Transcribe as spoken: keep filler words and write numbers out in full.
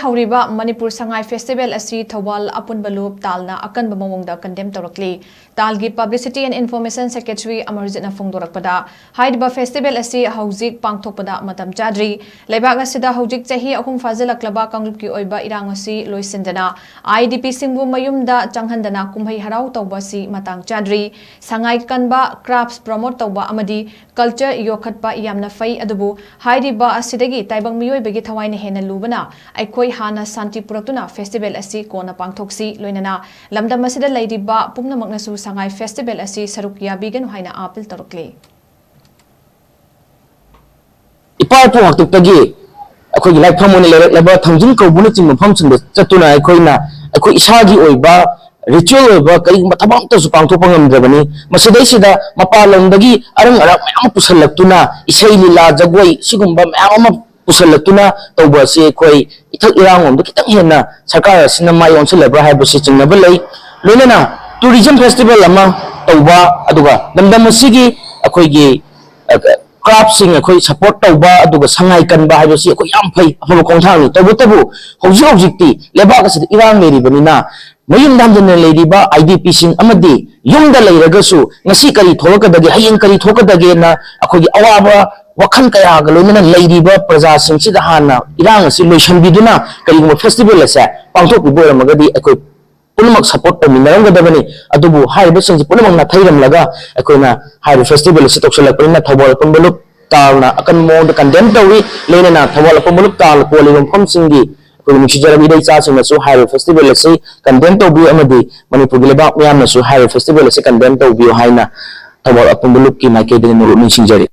ꯍꯧꯔꯤꯕ ꯃꯅꯤꯄꯨꯔ ꯁꯉꯥꯏ ꯐꯦꯁꯇꯤꯚꯦꯜ ꯑꯁꯤ ꯊꯧꯕꯥꯜ ꯑꯄꯨꯟꯕ ꯂꯨꯞ ꯇꯥꯜꯅ ꯑꯀꯟꯕ ꯃꯑꯣꯡꯗ condemn ꯇꯧꯔꯛꯂꯤ꯫ ꯇꯥꯜꯒꯤ publicity and information secretary ꯑꯃꯔꯖꯤꯠꯅ ꯐꯣꯡꯗꯣꯔꯛꯄꯗ, ꯍꯥꯏꯔꯤꯕ ꯐꯦꯁꯇꯤꯚꯦꯜ ꯑꯁꯤ ꯍꯧꯖꯤꯛ ꯄꯥꯡꯊꯣꯛꯄꯗ ꯃꯇꯝ ꯆꯥꯗ꯭ꯔꯤ꯫ ꯂꯩꯕꯥꯛ ꯑꯁꯤꯗ ꯍꯧꯖꯤꯛ ꯆꯍꯤ ꯑꯍꯨꯝ ꯐꯥꯖꯤꯜꯂꯛꯂꯕ ꯀꯥꯡꯂꯨꯞꯀꯤ ꯑꯣꯏꯕ ꯏꯔꯥꯡ ꯑꯁꯤ ꯂꯣꯏꯁꯤꯟꯗꯅ, ꯑꯥꯏ ꯗꯤ ꯄꯤꯁꯤꯡꯕꯨ ꯃꯌꯨꯝꯗ ꯆꯪꯍꯟꯗꯅ ꯀꯨꯝꯍꯩ ꯍꯔꯥꯎ ꯇꯧꯕ ꯑꯁꯤ ꯃꯇꯥꯡ ꯆꯥꯗ꯭ꯔꯤ꯫ ꯁꯉꯥꯏ ꯀꯟꯕ, ꯀ꯭ꯔꯥꯐꯁ ꯄ꯭ꯔꯣꯃꯣꯠ ꯇꯧꯕ ꯑꯃꯗꯤ ꯀꯜꯆꯔ ꯌꯣꯛꯈꯠꯄ ꯌꯥꯝꯅ ꯐꯩ, ꯑꯗꯨꯕꯨ ꯍꯥꯏꯔꯤꯕ ꯑꯁꯤꯗꯒꯤ ꯇꯥꯏꯕꯪ ꯃꯤꯑꯣꯏꯕꯒꯤ ꯊꯋꯥꯏꯅ ꯍꯦꯟꯅ ꯂꯨꯕꯅ ꯑꯩꯈꯣꯏ ꯍꯥꯟꯅ ꯁꯥꯟꯇꯤ ꯄꯨꯔꯛꯇꯨꯅ ꯐꯦꯁꯇꯤꯚꯦꯜ ꯑꯁꯤ ꯀꯣꯟꯅ ꯄꯥꯡꯊꯣꯛꯁꯤ꯫ ꯂꯣꯏꯅꯅ ꯂꯝꯗꯝ ꯑꯁꯤꯗ ꯂꯩꯔꯤꯕ ꯄꯨꯝꯅꯃꯛꯅꯁꯨ ꯁꯉꯥꯏ ꯐꯦꯁꯇꯤꯚꯦꯜ ꯑꯁꯤ ꯁꯔꯨꯛ ꯌꯥꯕꯤꯒꯅꯨ ꯍꯥꯏꯅ ꯑꯥꯄꯤꯜ ꯇꯧꯔꯛꯂꯤ꯫ ꯏꯄꯥ ꯏꯄꯨ ꯍꯥꯛꯇꯛꯇꯒꯤ ꯑꯩꯈꯣꯏꯒꯤ ꯂꯥꯏꯐꯝ ꯑꯣꯏꯅ ꯂꯩꯔꯛꯂꯕ ꯊꯥꯡꯖꯤꯡ ꯀꯧꯕꯅꯆꯤꯡꯕ ꯃꯐꯝꯁꯤꯡꯗ ꯆꯠꯇꯨꯅ ꯑꯩꯈꯣꯏꯅ ꯑꯩꯈꯣꯏ ꯏꯁꯥꯒꯤ ꯑꯣꯏꯕ ꯔꯤꯆꯨꯋꯦꯜ ꯑꯣꯏꯕ ꯀꯔꯤꯒꯨꯝꯕ ꯊꯕꯛ ꯑꯃꯠꯇꯁꯨ ꯄꯥꯡꯊꯣꯛꯄ ꯉꯝꯗ꯭ꯔꯕꯅꯤ꯫ ꯃꯁꯤꯗꯩꯁꯤꯗ ꯃꯄꯥꯟꯂꯣꯝꯗꯒꯤ ꯑꯔꯪ ꯑꯔꯥꯛ ꯃꯌꯥꯝ ꯑꯃ ꯄꯨꯁꯤꯜꯂꯛꯇꯨꯅ ꯏꯁꯩ, ꯂꯤꯂꯥ, ꯖꯒꯣꯏ ꯁꯤꯒꯨꯝꯕ ꯃꯌꯥꯝ ꯑꯃ ꯄꯨꯁꯤꯜꯂꯛꯇꯨꯅ ꯇꯧꯕ ꯑꯁꯤ ꯑꯩꯈꯣꯏ ꯏꯊꯛ ꯏꯔꯥꯡꯂꯣꯝꯗ ꯈꯤꯇꯪ ꯍꯦꯟꯅ ꯁꯔꯀꯥꯔ ꯑꯁꯤꯅ ꯃꯥꯏ ꯑꯣꯟꯁꯤꯜꯂꯕ꯭ꯔꯥ ꯍꯥꯏꯕꯁꯤ ꯆꯤꯡꯅꯕ ꯂꯩ꯫ ꯂꯣꯏꯅꯅ ꯇꯨꯔꯤꯖꯝ ꯐꯦꯁꯇꯤꯚꯦꯜ ꯑꯃ ꯇꯧꯕ, ꯑꯗꯨꯒ ꯂꯝꯗꯝ ꯑꯁꯤꯒꯤ ꯑꯩꯈꯣꯏꯒꯤ ꯀ꯭ꯔꯥꯐꯁꯤꯡ ꯑꯩꯈꯣꯏ ꯁꯄꯣꯔꯠ ꯇꯧꯕ, ꯑꯗꯨꯒ ꯁꯉꯥꯏ ꯀꯟꯕ ꯍꯥꯏꯕꯁꯤ ꯑꯩꯈꯣꯏ ꯌꯥꯝ ꯐꯩ, ꯑꯐꯕ ꯈꯣꯡꯊꯥꯡꯅꯤ꯫ ꯇꯧꯕꯇꯕꯨ ꯍꯧꯖꯤꯛ ꯍꯧꯖꯤꯛꯇꯤ ꯂꯩꯕꯥꯛ ꯑꯁꯤꯗ ꯏꯔꯥꯡ ꯂꯩꯔꯤꯕꯅꯤꯅ ꯃꯌꯨꯝꯗ ꯍꯟꯖꯤꯟꯅ ꯂꯩꯔꯤꯕ ꯑꯥꯏ ꯗꯤ ꯄꯤꯁꯤꯡ ꯑꯃꯗꯤ ꯌꯨꯝꯗ ꯂꯩꯔꯒꯁꯨ ꯉꯁꯤ ꯀꯔꯤ ꯊꯣꯛꯂꯛꯀꯗꯒꯦ, ꯍꯌꯦꯡ ꯀꯔꯤ ꯊꯣꯛꯀꯗꯒꯦꯅ ꯑꯩꯈꯣꯏꯒꯤ ꯑꯋꯥꯕ ꯋꯥꯈꯜ ꯀꯌꯥꯒ ꯂꯣꯏꯅꯅ ꯂꯩꯔꯤꯕ ꯄ꯭ꯔꯖꯥꯁꯤꯡꯁꯤꯗ ꯍꯥꯟꯅ ꯏꯔꯥꯡ ꯑꯁꯤ ꯂꯣꯏꯁꯤꯟꯕꯤꯗꯨꯅ ꯀꯔꯤꯒꯨꯝꯕ ꯐꯦꯁꯇꯤꯚꯦꯜ ꯑꯁꯦ ꯄꯥꯡꯊꯣꯛꯄꯤꯕ ꯑꯣꯏꯔꯝꯃꯒꯗꯤ ꯑꯩꯈꯣꯏ ꯄꯨꯝꯅꯃꯛ ꯁꯄꯣꯔꯠ ꯇꯧꯃꯤꯟꯅꯔꯝꯒꯗꯕꯅꯤ꯫ ꯑꯗꯨꯕꯨ ꯍꯥꯏꯔꯤꯕꯁꯤꯡꯁꯤ ꯄꯨꯝꯅꯃꯛ ꯅꯥꯊꯩꯔꯝꯂꯒ ꯑꯩꯈꯣꯏꯅ ꯍꯥꯏꯔꯤꯕ ꯐꯦꯁꯇꯤꯚꯦꯜ ꯑꯁꯤ ꯇꯧꯁꯤꯜꯂꯛꯄꯅꯤꯅ ꯊꯧꯕꯥꯜ ꯑꯄꯨꯟꯕ ꯂꯨꯞ ꯇꯥꯜꯅ ꯑꯀꯟꯕ ꯃꯑꯣꯡꯗ ꯀꯟꯗꯦꯝ ꯇꯧꯏ꯫ ꯂꯣꯏꯅꯅ ꯊꯧꯕꯥꯜ ꯑꯄꯨꯟꯕ ꯂꯨꯞ ꯇꯥꯜ ꯀꯣꯜꯂꯤꯕ ꯃꯐꯝꯁꯤꯡꯒꯤ ꯑꯩꯈꯣꯏꯒꯤ ꯅꯨꯡꯁꯤꯖꯔꯕ ꯏꯔꯩ ꯏꯆꯥꯁꯤꯡꯅꯁꯨ ꯍꯥꯏꯔꯤꯕ ꯐꯦꯁꯇꯤꯚꯦꯜ ꯑꯁꯤ ꯀꯟꯗꯦꯝ ꯇꯧꯕꯤꯌꯨ ꯑꯃꯗꯤ ꯃꯅꯤꯄꯨꯔꯒꯤ ꯂꯩꯕꯥꯛ ꯃꯤꯌꯥꯝꯅꯁꯨ ꯍꯥꯏꯔꯤꯕ ꯐꯦꯁꯇꯤꯚꯦꯜ ꯑꯁꯤ ꯀꯟꯗꯦꯝ ꯇꯧꯕꯤꯌꯨ ꯍꯥꯏꯅ ꯊꯧꯕꯥꯜ ꯑꯄꯨꯟꯕ ꯂꯨꯞꯀꯤ ꯃꯥꯏꯀꯩꯗꯒꯤ ꯅꯣꯂꯨꯛ ꯅꯤꯡꯁꯤꯡꯖꯔꯤ꯫